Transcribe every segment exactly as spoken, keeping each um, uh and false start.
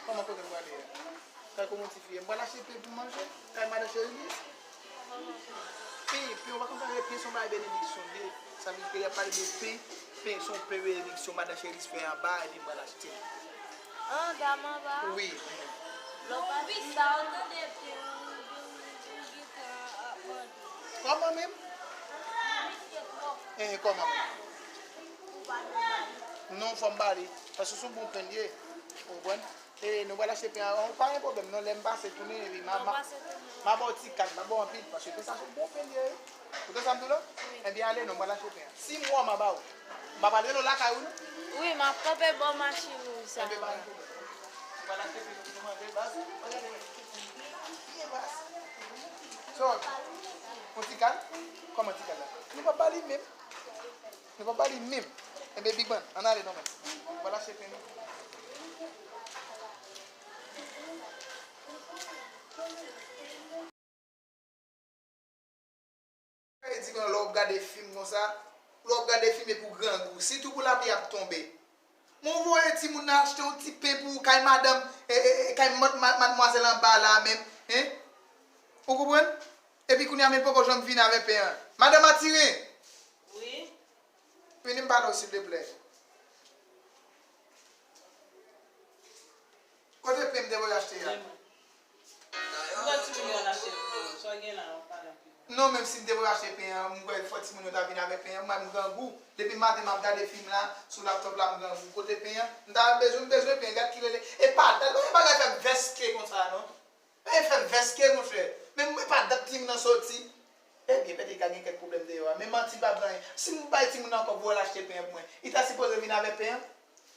Kòman kote m prale a? Kay kòman ti fi a? M pral achte pen pou manje? Kay madan Cherilis? Pen, pen, ou pa konn sa, pen se yon bagay benediksyon, vre. Sa vle di ke y ap pale de pen, pen se yon pen benediksyon madan Cherilis fè anba, epi m pral achte. Anba, m anba? Wi. Lè w pa di sa, ou tande pen, ou, ou, ou, ou gentan ap mande. Kòman menm? Ou riske twòp. Eh, kòman menm? Ou pa dwe pale. Non, fò m pale. Paske se yon bon pen li ye. Ou konprann? E nou pral achte pen an, pa gen pwoblèm non, lè m pase tounen, epi m a, m a, m a ba w ti kat, m a ba w anpil, paske pen sa se yon bon pen li ye wi. Ou tande sa m di w la? Wi. Ebyen ale non, m pral achte pen an. Si m wè w, m a ba w. M pa pral rele w lakay ou non. Wi, m ap kanpe bò machin ou sa. Ebyen pa gen pwoblèm. M pral achte pen pou nou manje, baz. Byen, baz. So, yon ti kat? Kòman ti kat la? Nou pa ba li menm. Nou pa ba li menm. Enben, Big Man, ann ale non, men. Vwala, se pen nou. Sa vle di, lè w ap gade fim konsa, lè w ap gade fim epi w grangou, sitou pou lapli ap tonbe. Men w voye timoun nan achte yon ti pen pou ou kay madanm, e, e, e, kay mad-, mad-, madmwazèl anba la menm, en? Ou konprann? Epi kounye a, men poko janm vin avè pen an. Madanm Matirin! Wi? Vini m pale w, silvouplè. Kote pen m te voye achte a? Menm. Ou wè timoun yo al achte pen, sa w gen la, w ap pale anpil. Non, menm si m te voye achte pen an, m kwè fò timoun yo ta vin avèk pen an, mwen m grangou. Depi maten m ap gade fim la, sou laptòp la m grangou. Kote pen an? M ta bezwen, m bezwen pen, gad kilè l ye. E pa dat, pa gen bagay fè m vèske konsa non. Men fè m vèske, monchè. Men mwen pa dat timoun nan soti. Ebyen, pètèt ka gen kèk pwoblèm deyò a. Men manti pa bon anyen. Si m bay timoun nan kòb pou al achte pen an pou mwen, li ta sipoze vin avèk pen an?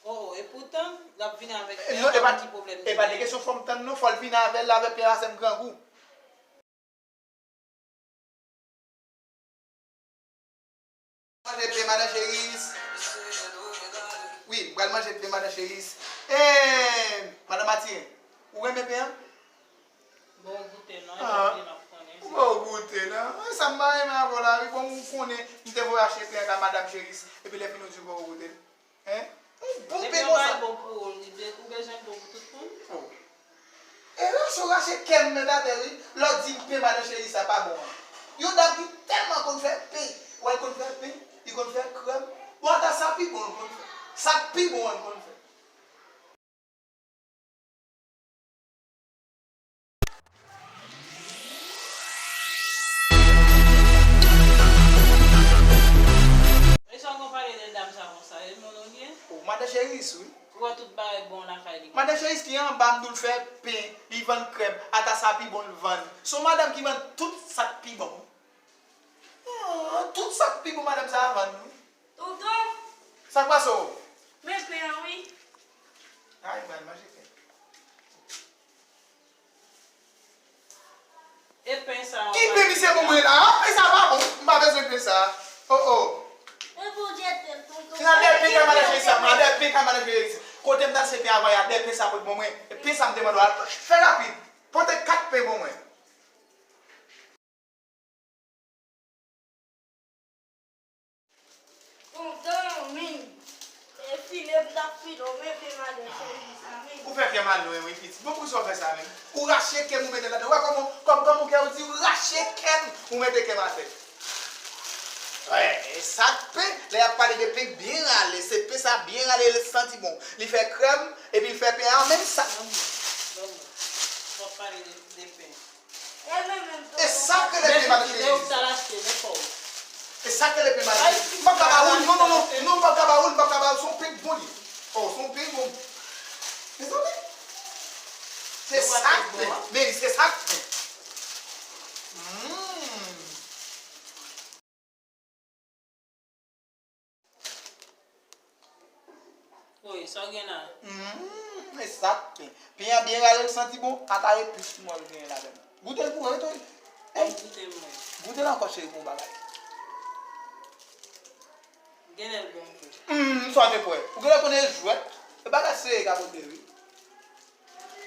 Oh, oh, e poutan, l ap vin avèk pen an, non, e pa pa ki pwoblèm li genyen. E pa de kesyon fò m tann non, fò l vin avè l, avè pen an, sè m grangou. Manje pen madan Cheris. Wi, m pral manje pen madan Cheris. Eh, madan Matyen, ou renmen pen an? Bon goute non, ah, epi m ap konnen. Ou bon goute non. Sa m pa renmen avè w la, wi, bon, ou konnen, m te voye achte pen an kay madanm Cheris, epi lè fini ou di ou poko goute l. Hein? Yon bon pen konsa. Depi yon bagay bon pou ou, li be-, ou bezwen l bon pou tout moun? Oh. E rache w rache kè m mèt atè wi, lè w di m pen madan Cheris sa pa bon an. Yon dam ki tèlman konn fè pen, wè l konn fè pen, li konn fè krèm. Bon, ata sa pi bon l konn fè. Sa k pi bon an l konn fè. E sa w konn pale de dam sa konsa, e moun ou ye? Oh, madan Cheris, wi. Ou wè tout bagay bon lakay li. Madan Cheris ki anba m di w l fè pen, li vann krèm, ata sa pi bon l vann. Se yon madanm ki vann tout sa k pi bon. Ah, tout sa k pi bon madanm sa a vann, wi. Tonton! Sa k pase w? Men pen an, wi. Ay, m al manje pen. E pen sa a. Ki pen misye ban mwen la? Ah, pen sa a pa bon. M pa bezwen pen sa a. Oh, oh. E pou w jete l, tonton. Se nan dèyè pen kay madan Cheris sa, nan dèyè pen kay madan Cheris. Kote m t achte pen avan yè a, dèyè pen sa a pou l ban mwen. E pen sa a m te mande w a. Fè rapid. Pote kat pen ban mwen. Tonton, men, e file m t ap file w, men pen madan Cheris sa, men. Ou fè kè m al lwen, wi, pitit. Bon, poukisa w fè sa, menm? Ou rache kè m, ou mete ladan. Ou wè kòman, kòm, kòm ou kè ou di, ou rache kè m, ou mete kè m atè. Wè, e sa k pen, lè y ap pale de pen k byen rale, se pen sa byen rale, li santi bon. Li fè krèm, epi l fè pen an menm sa. Ban mwen, ban mwen. W ap pale de, de pen. E sa k rele pen madan Cheris. E sa k rele pen madan Cheris. M p ap ka ba ou l. Non, non, non. Non, m p ap ka ba ou l. M p ap ka ba ou l. Se yon pen k bon li. Oh, se yon pen k bon. Mezanmi. Se sa k pen. Men se sa k pen. Mm. Wi, sa w gen la? Mm, e sa k pen. Pen an byen rale, l santi bon, ata epis mòl genyen ladan l. Goute l pou wè, wi, wi. Ey, goute l, mwen. Goute l ankò, cheri, pou yon bagay. Genlè l bon tou. Mm, sa w te kwè. Ou genlè konnen jwèt. E bagay serye ka pote, wi.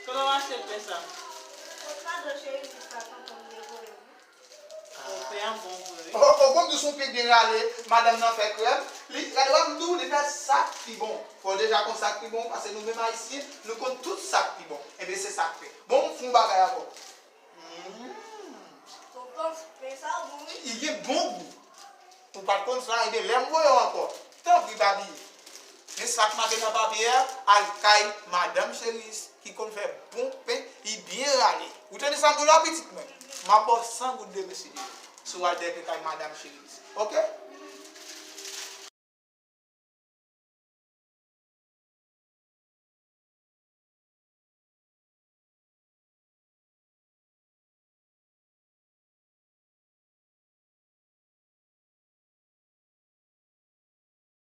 Kote w achte pen sa? Kot madan Cheris sa tonton m te voye m. Oh, pen an bon vre, wi. Oh, oh, bon, m di w se yon pen k byen rale, madanm nan fè krèm. Li, gade, w ap m di w, li fè sa k pi bon. Fò Deja konn sa k pi bon, paske nou menm Ayisyen, nou konn tout sa k pi bon. Ebyen, se sa k fè. Bon, m fè yon bagay ankò. Mm. Tonton, pen sa bon, wi. Li gen bon gou. Ou pa t konn sa, ebyen, lè m voye w ankò, tanpri pa bliye. Men sa k make nan papye a, al kay madanm Cherise, ki konn fè bon pen, li byen rale. Ou tande sa m di w la, pitit mwen? M ap ba w san goud demen, si Dye vle, si w al dèyè kay madanm Cherise. Oke?